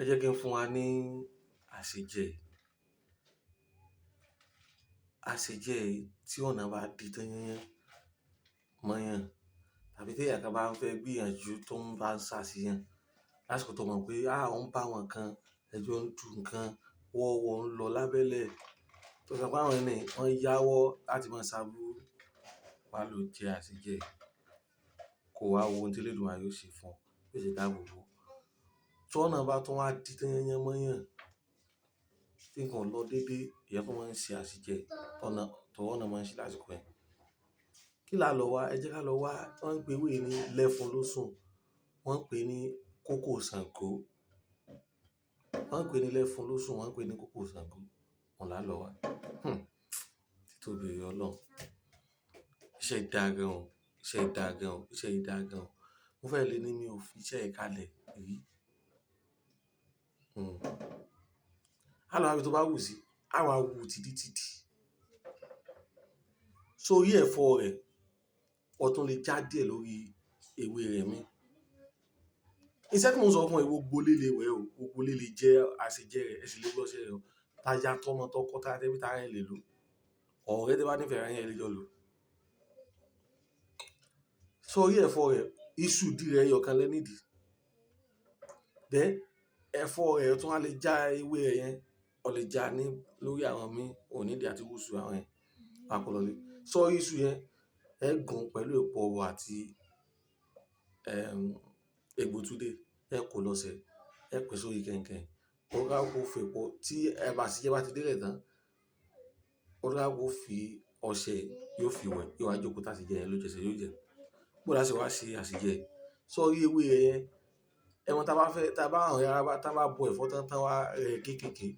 Ẹ jẹ́ kí n fún wa ní àsèjẹ. Àsèjẹ yìí, tí ọ̀nà bá di tán yányán mọ́yàn, tàbí tí èèyàn kan bá ń fẹ́ gbìyànjú tó ń bá ń ṣàṣeyàn lásìkò tó mọ̀ pé ó ń bá wọn kan ẹjọ́ ń du nǹkan wọ́wọ́ ń lọ lábẹ́lẹ̀, tó sọ pé àwọn ẹni wọ́n yáwọ́ láti máa ṣàbúrú, wá ló jẹ àsèjẹ, kó wá wo ohun tí Elédùmarè yóò ṣe fún ọ, yóò ṣe dáàbò bò. Tí ọ̀nà bá tún wá di tán yányán mọ́yàn, tí nǹkan ò lọ dédé, èèyàn tún máa ń ṣe àsèjẹ, ọ̀nà tó ọ̀nà máa ń ṣe lásìkò yẹn. Kí là lọ wá? Ẹ jẹ́ ká lọ wá. Wọ́n ń pè ewé ní lẹ́fun lóṣùn, wọ́n ń pè ní kókò Ṣàngó. Wọ́n ń pè ní lẹ́fun lóṣùn, wọ́n ń pè ní kókò Ṣàngó. Òun là lọ wá. Títóbi rẹ Ọlọ́run. Iṣẹ́ yìí dáa gan o, iṣẹ́ yìí dáa gan o, iṣẹ́ yìí dáa gan o. Mo fẹ́ lè ní mi ò fi iṣẹ́ yìí kalẹ̀ rí. A lọ wá ibi tó bá wù sí, a wá wù tìdítìdí. Sórí ẹ̀fọ́ rẹ̀, ọ tún lè já díẹ̀ lórí ewé rẹ̀ mí. Iṣẹ́ tí mò ń sọ fún ẹ, gbogbo ilé lè wẹ̀ o, gbogbo ilé lè jẹ àsèjẹ rẹ̀, ẹ sì lè gbọ́sẹ̀ rẹ̀ o. Táyà tọmọ tọkọ táyà tẹbí tará ẹ lè lò. Ọ̀rẹ́ tí ẹ bá nífẹ̀ẹ́ ara yín, ẹ lè jọ lò. Sórí ẹ̀fọ́ rẹ̀, iṣu ìdí rẹ̀ ẹyọ kan lẹ nídìí. Then ẹ̀fọ́ rẹ̀ tún wá lè já ewé rẹ̀ yẹn, o lè já ní lórí àwọn míì, ò ní ìdí àti wúsù àwọn yẹn. Wá kó lọlé. Sórí iṣu yẹn, ẹ gún pẹ̀lú epo ọwọ́ àti egbò túdé, ẹ kó lọ́sẹ̀, ẹ pín sórí kẹ̀ǹkẹ̀. Ó ká kó fi epo tí ẹ bá sì jẹ́ bá ti délẹ̀ tán, ó ká kó fi ọṣẹ yóò fi wẹ̀, yóò wá jókòó tá sì jẹ yẹn lójú ẹsẹ̀ yóò jẹ. Bó la ṣe wá ṣe àsèjẹ. Sórí ewé rẹ̀ yẹn, ẹ̀wọ̀n tá bá fẹ́, tá bá àwọn ará bá, tá bá bo ẹ̀fọ́ tán tán wá rẹ kéékèèké,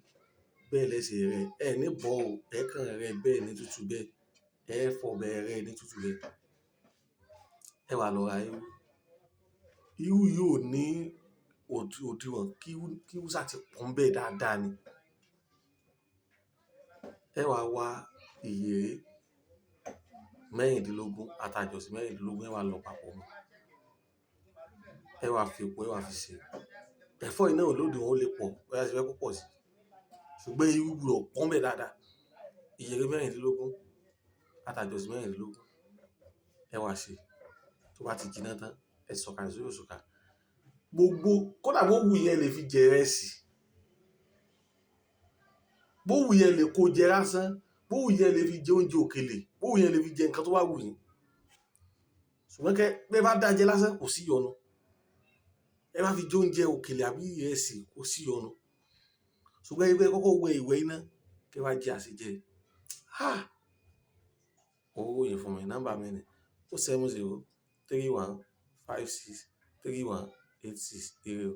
bẹ́ẹ̀ lẹ́sẹ̀ rẹ̀. Ẹ ní bọ̀ o, ẹ kàn rẹ bẹ́ẹ̀ ní tútù bẹ́ẹ̀. Ẹ fọ̀ bẹ́ẹ̀ rẹ ní tútù bẹ́ẹ̀. Ẹ wá lọ ra irú. Irú yìí ò ní òdiwọ̀n kí irú sá ti pọ́n bẹ́ẹ̀ dáadáa ni. Ẹ wá wá ìyèré mẹ́rìndínlógún, ata jọ̀sìn mẹ́rìndínlógún, ẹ wá lọ papọ̀ mọ́. Ẹ wá fi epo, ẹ wá fi sè. Ẹ̀fọ́ yìí náà ò lòdì, ó lè pọ̀, bóyá ṣe fẹ́ kó pọ̀ sí. Ṣùgbọ́n irú gbọdọ̀ pọ́n bẹ́ẹ̀ dáadáa. Ìyèré mẹ́rìndínlógún, ata jọ̀sìn mẹ́rìndínlógún, ẹ wá sè. Tó bá ti jiná tán, ẹ sọ̀kalẹ̀ sórí òṣùká. Gbogbo, kódà bó wù yẹn lè fi jẹ ìrẹsì. Bó wù yẹn lè kó jẹ lásán. Bó wù yẹn lè fi jẹ oúnjẹ òkèlè. Bó wù yẹn lè fi jẹ nǹkan tó bá wù yín. Ṣùgbọ́n kẹ́, bí ẹ bá dá jẹ lásán, kò sí ìyọnu. Ẹ bá fi jẹ oúnjẹ òkèlè àbí ìrẹsì, kò sí ìyọnu. Ṣùgbọ́n ẹ kọ́kọ́ wẹ ìwẹ̀ iná, kí ẹ wá jẹ àsèjẹ. Ha! Owó yìí fún mi, nọ́mbà mi ni 070 31 56 31 86. Ire o.